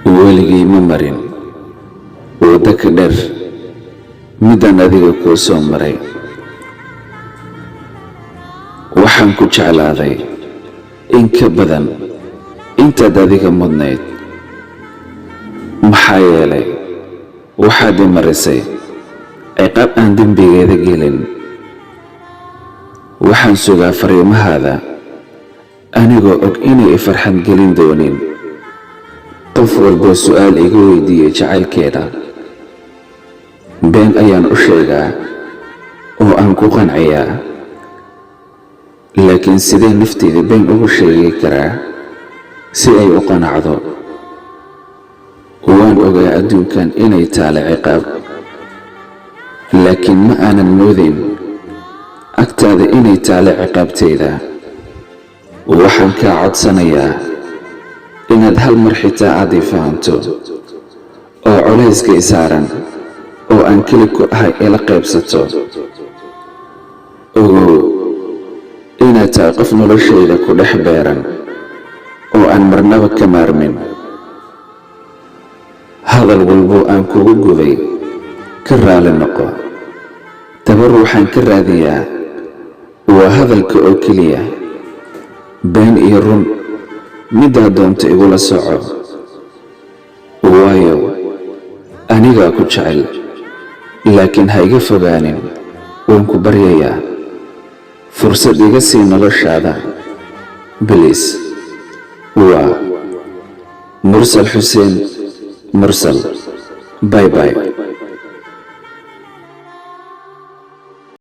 Weligay ma marin waddo ka dheer midaan adiga kuu soo maray. Waxaan ku jeclaaday in ka badan intaad adiga mudnayd, maxaa yeelay waxaad i marisay ciqaab aan dembigeeda gelin. Waxaan sugaa fariimahaada anigoo og inay i farxad gelin doonin. Qof walboo su'aal iga weydiiyey jacaylkeeda, been ayaan u sheegaa oo aan ku qanciyaa, laakiin sidee nafteyda been ugu sheegi karaa si ay u qanacdo? Waan ogaa adduunkan inay taale ciqaab, laakiin ma aanan moodayn agtaada inay taale ciqaabteyda. Waxaan kaa codsanayaa inaad hal mar xitaa aad ii fahanto oo culayska i saaran oo aan keli ku ahay ila qaybsato. Ogow inaad tahay qof noloshayda ku dhex beeran oo aan marnaba ka maarmin. Hadal walboo aan kugu gubay ka raali noqo. Tabar waxaan ka raadiyaa waa hadalka oo keliya. Been iyo run middaa doonta igula soco, waayo anigaa ku jecel, laakiin ha iga fogaanin. Waan ku baryayaa, fursad iga sii noloshaada, please. Waa Mursal Xuseen Mursal. Bye bye.